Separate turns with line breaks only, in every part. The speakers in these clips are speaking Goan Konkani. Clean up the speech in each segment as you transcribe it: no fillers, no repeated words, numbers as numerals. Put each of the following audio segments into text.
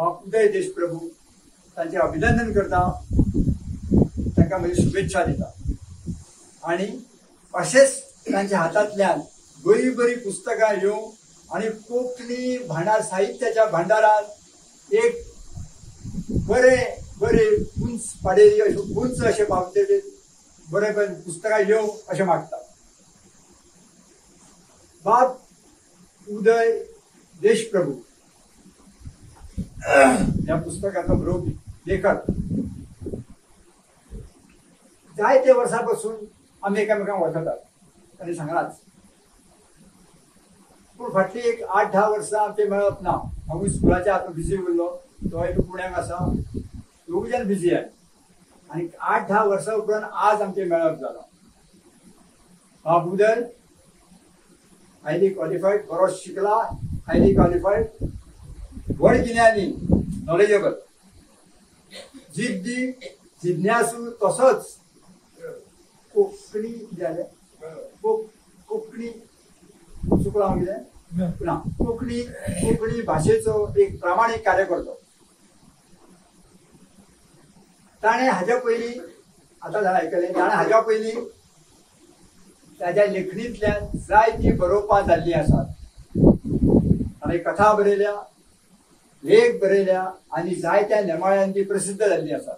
बाब उदय देशप्रभू तांचें अभिनंदन करता, तांकां म्हजी शुभेच्छा दिता आनी अशेंच तांच्या हातांतल्यान बरीं बरीं पुस्तकां येवं आनी कोंकणी भांडार साहित्याच्या भांडारांत एक बरें बरें उंच पाडेली अशें उंच अशें पावतले बरें बरें पुस्तकां येवं अशें मागता. बाब उदय देशप्रभू ह्या पुस्तकाचो बरोवपी लेखक जायते वर्सां पासून आमी एकामेकांक वळखतात तांणी सांगलाच, पूण फाटली एक 8-10 वर्सां आमचें मेळप ना. हांवूय स्कुलाच्या हातूंत बिजी उरलो, तोय बी पुण्याक आसा, दोगूय जाण बिजी आहात आनी 8-10 वर्सां उपरांत आज आमचें मेळप जालां. बाब उदय हायली क्वॉलिफायड, बरो शिकला, हायली क्वॉलिफायड, व्हड गिन्यानी, नॉलेजेबल, जिद्दी, जिज्ञासू, तसोच कोंकणी जालें कोंकणी चुकलां हांव कितें ना, कोंकणी कोंकणी भाशेचो एक प्रामाणीक कार्यकर्तो. ताणें हाज्या पयलीं आतां जाणां आयकलें, ताणें हाज्या पयलीं ताज्या लेखणींतल्यान जायतीं बरोवपां जाल्लीं आसात. ताणें कथा बरयल्या, लेख बरयल्या आनी जायत्या नेमाळ्यांनी ती प्रसिद्ध जाल्लीं आसात.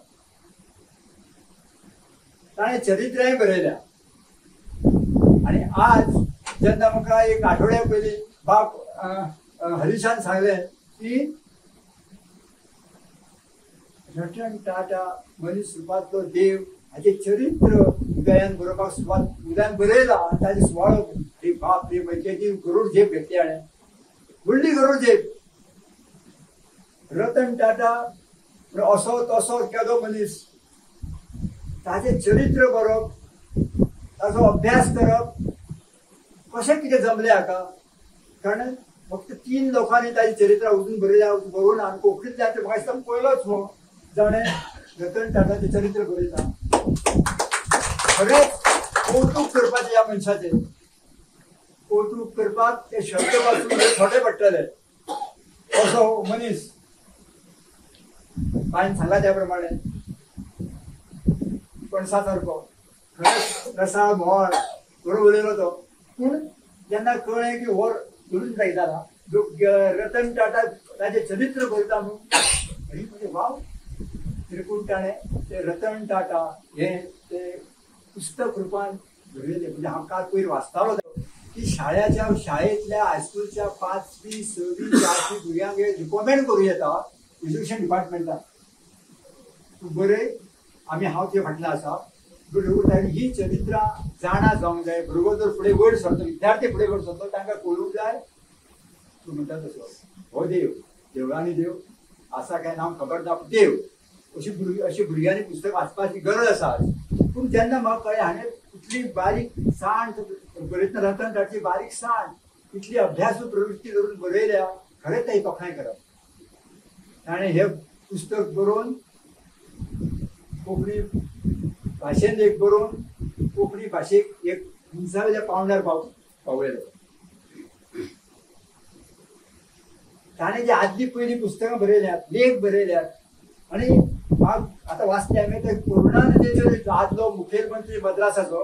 ताणें चरित्रांय बरयल्या आनी आज जेन्ना म्हाका एक आठवड्या पयलीं बाब हरीशान सांगलें की रतन टाटा मनीस रुपांतलो देव हाचें चरित्र उदयान बरोवपाक सुरवात, उदयान बरयला आनी ताजे सुवाळो, अरे बाप रे, म्हणजे गरूड झेप घेतली हाणें, व्हडली गरूड झेप. रतन टाटा असो तसो केदो मनीस, ताजें चरित्र बरोवप, ताजो अभ्यास करप कशें कितें जमलें हाका, कारण फक्त 3 लोकांनी ताजी चरित्रां अजून बरयल्या, बरोवन आनी कोंकणींतल्यान ते म्हाका दिसता पयलोच हो जाणें रतन टाटाचें चरित्र बरयलां. खरेंच कौतूक करपाचें ह्या मनशाचें, कौतूक करपाक ते शब्द पासून थोडे पडटले असो मनीस. बायन सांगला त्या प्रमाणे पणसा सारको खरेंच रसाळ म्होंवाळ बरो उलयलो तो, पूण जेन्ना कळ्ळें की हो धरून जायता रतन टाटा ताजें चरित्र बरयता म्हणून, म्हणजे वाव, त्रिकूट ताणें ते रतन टाटा हें ते पुस्तक रुपान बरयलें. म्हणजे हांव काल पयर वाचतालो की शाळेच्या शाळेंतल्या हायस्कुलच्या 5वी 6वी 4वी भुरग्यांक रिकॉमेंड करूं येता एज्युकेशन डिपार्टमेंटान, तूं बरय, आमी हांव तुजे फाटल्यान आसा. ही चरित्रां जाणा जावंक जाय, भुरगो जर फुडें वयर सरतो, विद्यार्थी फुडें वयर सरतो, तांकां कळूंक जाय. तूं म्हणटा तसो हो देव, देवळांनी देव आसा काय ना खबर ना, देव अशी अशी भुरग्यांनी पुस्तक वाचपाची गरज आसा. पूण जेन्ना म्हाका कळ्ळें हाणें इतली बारीक साण बरयतना रतन टाटाची बारीक साण इतली अभ्यासू प्रवृत्ती करून बरयल्या, खरेंच ताची तोखणाय करप. ताणें हें पुस्तक बरोवन कोंकणी भाशेन एक बरोवन कोंकणी भाशेक एक उंचावेल्या पावंड्यार पावयलें. ताणें जी आदली पयलीं पुस्तकां बरयल्यात, लेख बरयल्यात आनी आतां वाचले हांवें ते करुणानिधीचेर आदलो मुखेलमंत्री मद्रासाचो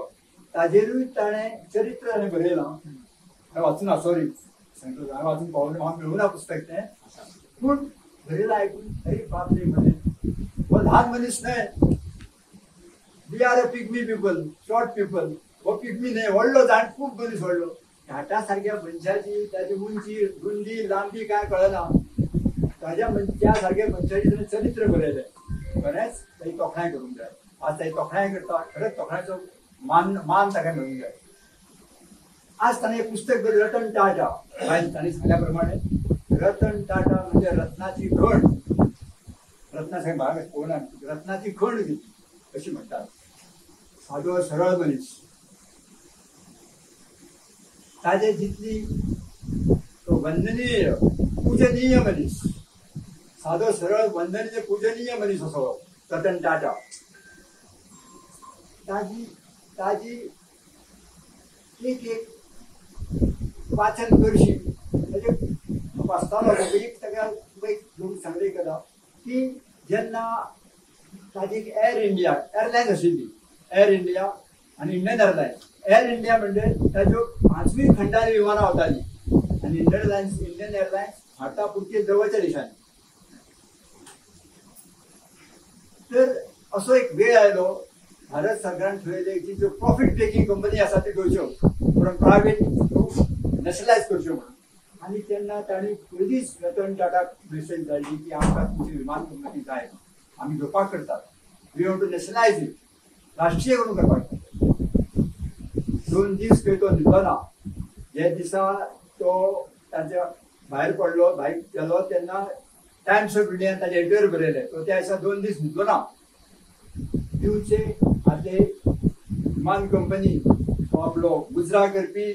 ताजेरूय ताणें चरित्र ताणें बरयलां. हांवें वाचून ना, सॉरी सांगता, हांवें वाचून पावलें, म्हाका मेळूं ना पुस्तक तें, पूण बरयलां आयकून अरे बाप रे, म्हणलें हो ल्हान मनीस न्हय. We are a pygmy people, short people. हो पिग्मी न्हय, व्हडलो जाण, खूब मनीस व्हडलो. टाटा सारक्या मनशाची ताजी उंची रुंदी लांबी काय कळना, ताज्या त्या सारक्या मनशाची ताणें चरित्र बरयलें. खरेंच ताची तोखणाय करूंक जाय. आज ताची तोखणाय करता, खरेंच तोखणायचो मान मान ताका मेळूंक जाय. आज ताणें एक पुस्तक बरयलें रतन टाटा, ताणें सांगल्या प्रमाणे रतन टाटा म्हणजे रत्नाची खण, रत्ना सारकें भाग पळोवना, रत्नाची खण अशी म्हणटात. सादो सरळ मनीस, ताजे जितली तो वंदनीय पूजनीय मनीस, सादो सरळ वंदनीय पूजनीय मनीस असो रतन टाटा. ताजी ताजी एक एक वाचन करशी, ताजे वाचतालो एक ताका तुका एक लोक सांगले कदा की जेन्ना ताजी एक एअर इंडिया एअरलायन्स आशिल्ली, एअर इंडिया आनी इंडियन एअरलायन्स. एअर इंडिया म्हणजे ताज्यो 5वी खंडार विमानां वतालीं आनी इंडियन एअरलायन्स भारता पुरती जवळच्या देशांनी. तर असो एक वेळ आयलो भारत सरकारान ठरयलें की ज्यो प्रॉफीट मेकिंग कंपनी आसा त्यो घेवच्यो म्हणून प्रायवेट टू नॅशनलायज करच्यो म्हणून. आनी तेन्ना तांणी पयलींच रतन टाटाक मेसेज धाडली की आमकां तुमची विमान कंपनी जाय, आमी घेवपाक करतात, we want to nationalise it, राष्ट्रीय करून करपाक. 2 दीस खंय तो न्हिदलो ना. जे दिसा तो ताच्या भायर पडलो, भायर गेलो तेन्ना टायम्स ऑफ इंडियान ताजे एडिटर बरयलें तो त्या दिसा 2 दीस न्हिदलो ना. दिवचे आदले विमान कंपनी तो आपलो गुजरा करपी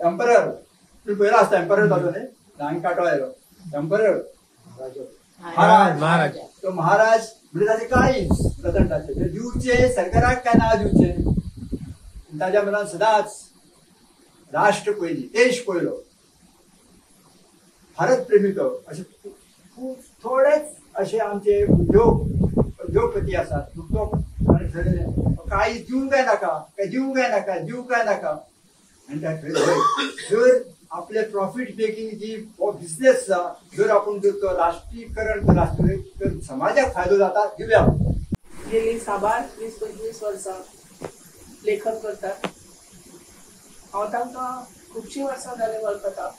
एम्परर, तुमी पयलो आसता एम्परर जालो न्ही, ल्हान कांटो आयलो एम्परर महाराज, तो महाराज म्हणजे ताजे काळीज रतन टाटाचे दिवचे सरकाराक काय ना दिवचे. ताज्या मनान सदांच राष्ट्र पयली, देश पयलो, भारत प्रेमी तो. अशे खूब थोडेच अशे आमचे उद्योगपती आसात तो ठरयलें काय दिवंक काय नाका, काय दिवंक काय नाका, दिवंक काय नाका. आनी त्या जर आपले प्रॉफीट मेकिंग जी बिझनेस आसा जर आपूण जर तो राष्ट्रीयकरण राष्ट्रीय तर समाजाक फायदो जाता दिवया.
गेली साबार 20-25 वर्सां लेखन करतात. हांव तांकां खुबशीं वर्सां जालीं वळखता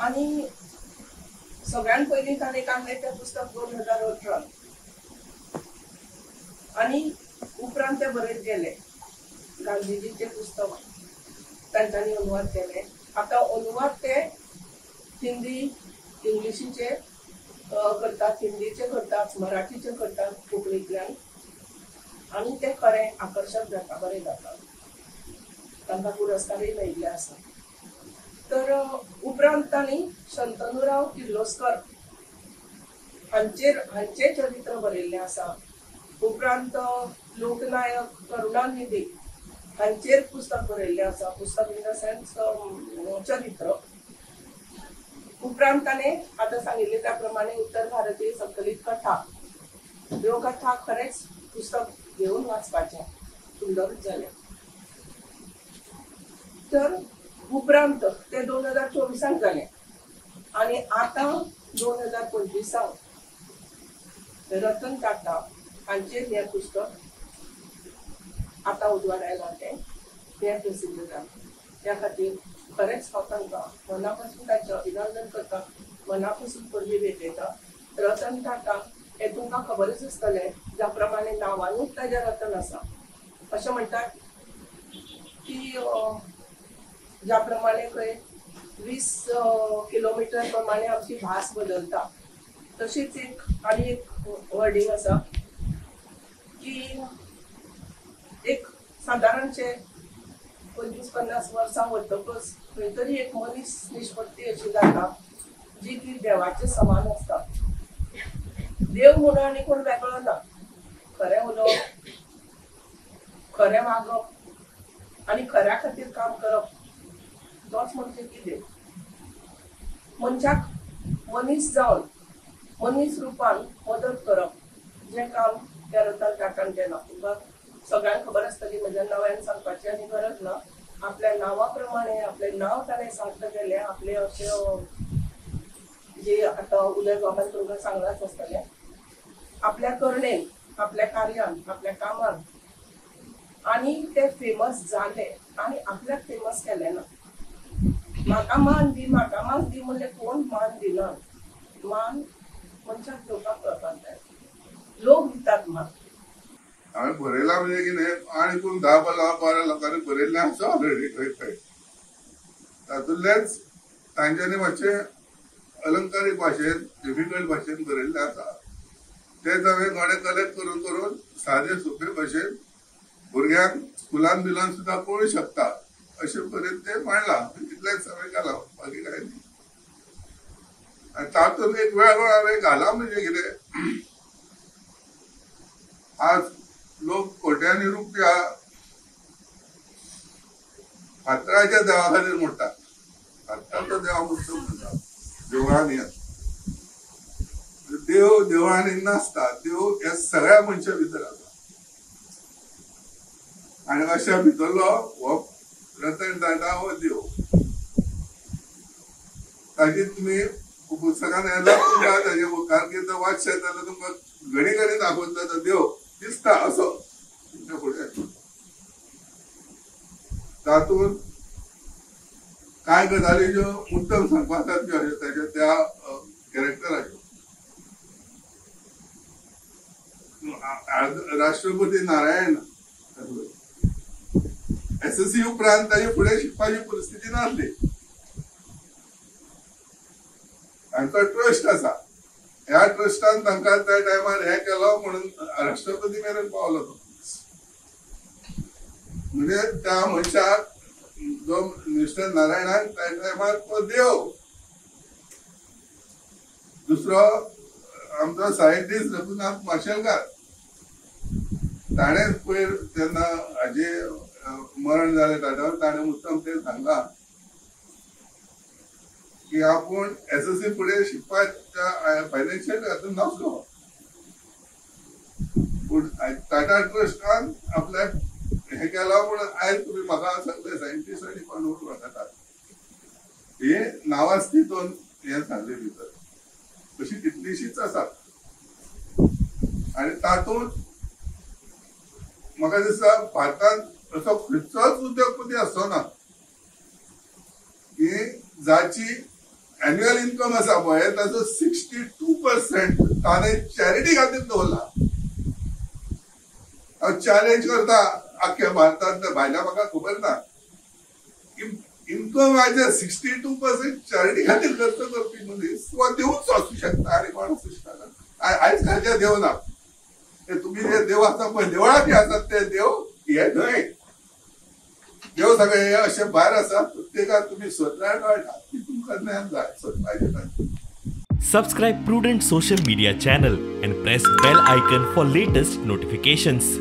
आनी सगळ्यान पयलीं ताणें काडलें तें पुस्तक 2018 आनी उपरांत ते बरयत गेले. गांधीजीचें पुस्तक तांच्यांनी अनुवाद केले. आतां अनुवाद ते हिंदी इंग्लिशीचे करतात, हिंदीचे करतात, मराठीचे करतात, कोंकणींतल्यान, आनी ते खरें आकर्शक जाता, बरें जाता. तांकां पुरस्कारय मेळिल्ले आसा. तर उपरांत तांणी शंतनुराव किर्लोस्कर हांचें चरित्र बरयल्लें आसा. उपरांत लोकनायक करुणानिधी हांचेर पुस्तक बरयल्लें आसा, पुस्तक इन the sense चरित्र. उपरांत ताणें आतां सांगिल्लें त्या प्रमाणे उत्तर भारतीय संकलित कथा, ह्यो कथा खरेंच पुस्तक घेवन वाचपाचें, सुंदरूच जालें. तर उपरांत ते 2024 जालें आनी आतां 2025 रतन टाटा हांचेर हें पुस्तक आतां उजवाडायलां, तें हें प्रसिद्ध जालां. त्या खातीर खरेंच हांव तांकां मना पासून तांचें अभिनंदन करता, मना पासून परबीं भेटयता. रतन टाटा हें तुमकां खबरच आसतलें, ज्या प्रमाणे नांवानूच ताजें रतन आसा. अशें म्हणटात की ज्या प्रमाणे खंय 20 किलोमिटर प्रमाणे आमची भास बदलता, तशीच एक आनी एक वर्डींग आसा की एक सादारणशें 25-50 वर्सां वतकच खंय तरी एक मनीस निष्पत्ती अशी जाता जी ती देवाचे समान आसता. देव म्हणून आनी कोण वेगळो ना. खरें उलोवप, खरें वागप आनी खऱ्या खातीर काम करप तोच म्हणजे की देव. मनशाक मनीस जावन मनीस रुपान मदत करप जें काम त्या रतन टाटान केलां. तुमकां सगळ्यांक खबर आसतली, म्हज्या नव्यान सांगपाची आनी गरज ना. आपल्या नांवा प्रमाणे आपलें नांव ताणें सार्थ केलें. आपलें अशें जे आतां उदय बाबान तुमकां सांगलांच आसतलें, आपल्या करणेन, आपल्या कार्यान, आपल्या कामान आनी ते फेमस जाले आनी आपल्याक फेमस केलें ना. म्हाका मान दी, म्हाका मान दी म्हणल्यार कोण मान दिना. मान मनशाक घेवपाक कळपाक जाय, लोक दितात मान.
हांवें बरयलां म्हणजे कितें आनी कोण 10-12 लोकांनी बरयल्लें आसा ऑलरेडी खंय खंय, तातूंतलेच तांच्यांनी मातशें अलंकारीक भाशेन, डिफिकल्ट भाशेन बरयल्लें आसा. तेच हांवें थोडे कलेक्ट करून करून सादे सोंपे भाशेन भुरग्यांक स्कुलान बिलान सुद्दां कळूं शकता अशें पर्यंत तें मांडलां. इतलेंच हांवें घालां, बाकी कांय न्ही. आनी तातूंत एक वेळ हांवें घालां म्हणजे कितें, आज लोक कोट्यांनी रुपया फातराच्या देवा खातीर मोडटात. फातराचो देवा मोडटा म्हणटा देवळांनी. देव देवळांनी नासता, देव ह्या सगळ्या मनशां भितर आसा. आनी अशा भितरलो हो रतन टाटा हो देव. ताची तुमी पुस्तकान येयला तुमकां ताजे कारकीर्द वाचशें जाल्यार तुमकां घडी घडी दाखोवता तो देव दिसता असो तुमच्या फुडें. तातूंत कांय गजाली ज्यो मुद्दम सांगपा सारक्यो अश्यो ताच्या त्या कॅरेक्टराच्यो. राष्ट्रपती नारायण एसएससी उपरांत ताजे फुडें शिकपाची परिस्थिती नासली. तांचो ट्रस्ट आसा, ह्या ट्रस्टान तांकां त्या टायमार हें केलो म्हणून राष्ट्रपती मेरेन पावलो तो. म्हणजे त्या मनशाक जो मिस्टर नारायणाक त्या टायमार तो देव. दुसरो आमचो सायंटिस्ट रघुनाथ माशेलकार, ताणें पयर तेन्ना हाजे मरण जालें टाटावर, ताणें मुद्दम तें सांगलां की आपूण एसएससी फुडें शिकपाच्या फायनान्शियल हातूंत नासलो, पूण टाटा ट्रस्टान आपल्याक हें केलां म्हणून आयज तुमी म्हाका सगळे सायंटिस्ट आनी कोण वळखतात. हे नांवाजती दोन हें सांगले भितर अशी कितलीशीच आसात. आनी तातूंत म्हाका दिसता भारतांत असो खंयचोच उद्योगपती आसचो ना की जाची एन्युअल इन्कम आसा पळय ताचो 62% ताणें चॅरिटी खातीर दवरला. हांव चॅलेंज करता आख्या भारतांत, भायल्या म्हाका खबर ना, इन्कमाचे 62% चॅरिटी खातीर खर्च करपी मनीस वा देवूच आसूं शकता आनी कोण आसूं शकना. आयज कालचे देव ना, ते तुमी जे देव आसा पळय देवळांनी आसात ते देव हे न्हय. देव सगळे हे अशे भायर आसात, प्रत्येकाक तुमी सोदल्यार कळटा की तुमकां ज्ञान जाय सोदपाचें.
Subscribe Prudent social media channel and press bell icon for latest notifications.